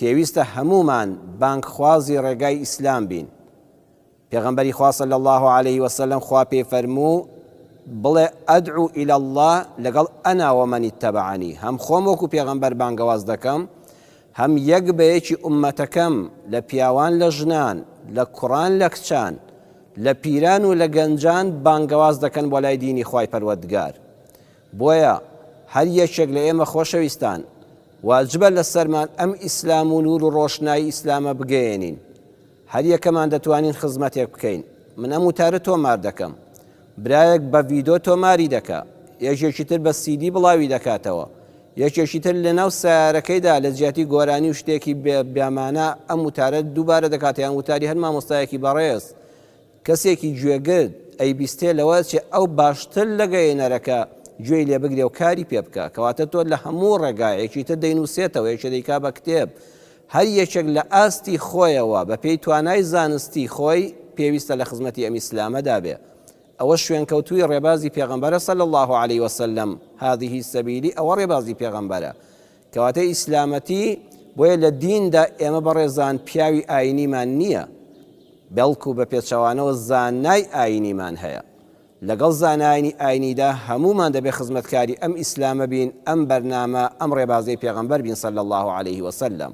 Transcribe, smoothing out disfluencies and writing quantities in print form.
پێویستە هەموومان بانگخوازی ڕێگای ئیسلام بین. پێغەمبەری خوا صلی اللە علیه وسلم خوا پێی فەرموو بڵێ ادعو الی اللە لەگەڵ انا ومن اتبعنی هەم خۆم وەکو پێغەمبەر بانگەواز دەکەم هەم یەک بە یەکی ئوممەتەکەم لە پیاوان لە ژنان لە کوڕان لە کچان لە پیران و لە گەنجان بانگەواز دەکەن بۆ لای دینی خوای پەروەردگار بۆیە هەر یەکێک لە ئێمە خۆشەویستان واجبە لەسەرمان ئەم ئیسلام و نور و ڕۆشنایی ئیسلامە بگەیەنین هەر یەکەمان دەتوانین خزمەتێک بکەین. من ئەم وتارە تۆمار دەکەم. برایەک بە ڤیدۆ تۆماری دەکا. یەکێکی تر بە سیدی بڵاوی دەکاتەوە. یەکێکی تر لەناو سەیارەکەیدا لە جیاتی گۆرانی و شتێکی بێ مانا ئەم وتارە دووبارە دەکاتەوە یان وتاری هەر مامۆستایەکی بەڕێز کەسێکی گوێگر ئەیبیستێ لەوە ئەچێ ئەو باشتر لە گەیەنەرەکە گوێی لێ بگرێ و کاری پێ بکا. کەواتە تۆ لە هەموو ڕێگایەکی تر دەینووسێتەوە، یەکێ دەیکا بە کتێب، هەر یەکێک لە ئاستی خۆیەوە بە پێی توانای زانستی خۆی پێویستە لە خزمەتی ئەم ئیسلامەدا بێ. ئەوە شوێنکەوتووی ڕێبازی پێغەمبەرە صلی اللە علیە وسلم، هذه سبیلی ئەوە ڕێبازی پێغەمبەرە. کەواتە ئیسلامەتی، بۆیە لە دیندا ئێمە بەڕێزان پیاوی ئاینیمان نییە، بەڵکو بە پێچەوانەوە زانای ئاینیمان هەیە. لەگەڵ زانایانی ئاینیدا هەموومان دەبێ خزمەتکاری ئەم ئیسلامە بین، ئەم بەرنامە، ئەم ڕێبازەی پێغەمبەر بین صلی اللە علیه وسلم.